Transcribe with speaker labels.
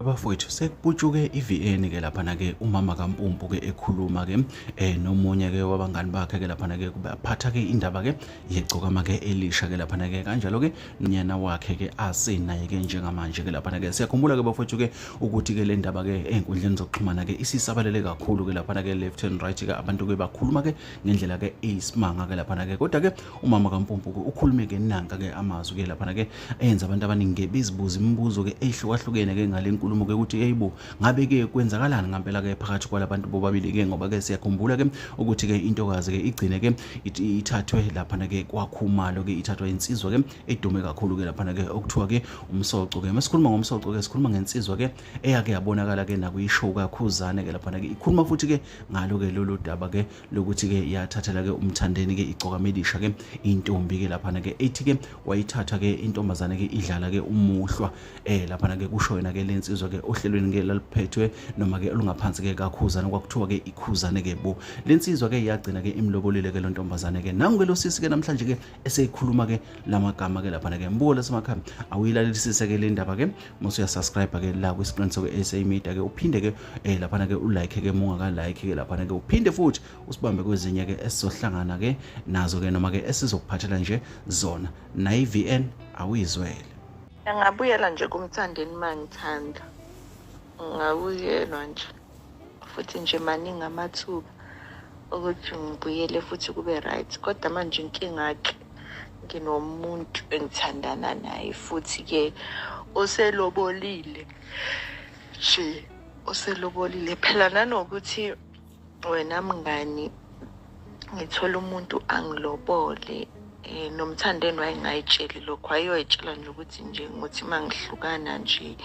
Speaker 1: Abafowethu sekuputshuke i-VN ke laphana ke umama kaMpumpu ke ekhuluma ke nomunye ke wabangani bakhe ke laphana ke kubaphatha ke indaba ke yegcokama ke elisha ke laphana ke kanjalo ke nonyana wakhe ke asenaye ke njengamanje ke laphana ke siyakhumbula ke bafowethu ke ukuthi ke le ndaba ke ey'nkundleni zokuxhumana ke isisabalele kakhulu ke laphana ke left and right ke abantu ke bakhuluma ke ngendlela ke eyisimanga ke laphana ke kodwa ke umama kaMpumpu ke ukhulume ke nanka ke amazwi ke laphana ke enza abantu abaningi ke bezibuza imibuzo ke ehlukahlukene ke ngale nkulumo ke ukuthi eyibo ngabe ke kwenzakalani ngempela ke phakathi kwalabantu bobabili ke ngoba ke siyakhumbula ke ukuthi ke intokazi ke igcine ke ithathwe laphana ke kwakhumalo ke ithathwa insizwa ke edume kakhulu ke laphana ke okuthiwa ke umsoco ke masikhuluma ngomsoco ke sikhuluma ngensizwa ke eyake yabonakala ke nakuyishow kakhuzane ke laphana ke ikhuluma futhi ke ngalo ke lolu daba ke lokuthi-ke yathathela-ke umthandeni-ke igcokamelisha-ke intombi-ke laphana-ke ethi-ke wayithatha-ke intombazane-ke idlala-ke umuhlwa laphana-ke kusho yona-ke le nsizwa-ke ohlelweni-ke laliphethwe noma-ke olungaphansi-ke kakhuzane kwakuthiwa-ke ikhuzane-ke bo le nsizwa-ke yagcina-ke imlobolile-ke lo ntombazane-ke nangu-ke lo sisi-ke namhlanje-ke eseyikhuluma-ke lamagama-ke laphana-ke mbuko lasemakhaya awuyilalelisise-ke le ndaba-ke mase uyasubscribe ke la kwisiqiniseko SA Media ke uphinde ke laphana ke ulike ke mungaka like ke laphana ke uphinde futhi usibambe kwezinye ke esizohlangana ke nazo ke noma ke esizokuphathela nje zona nayi VN awuyizwele.
Speaker 2: Ngingabuyela nje kumthandeni mangithanda. Ngingabuyelwa nje. Futhi nje maningi amathuba ukuthi ngibuyele futhi kube right. Kodwa manje inkinga-ke nginomuntu engithandana naye futhi-ke oselobolile nje oselobolile phela nanokuthi wena mngani ngithola umuntu angilobole um nomthandeni wayengayitsheli lokho wayeyoyitshela nje ukuthi nje ngothi uma ngihlukana nje.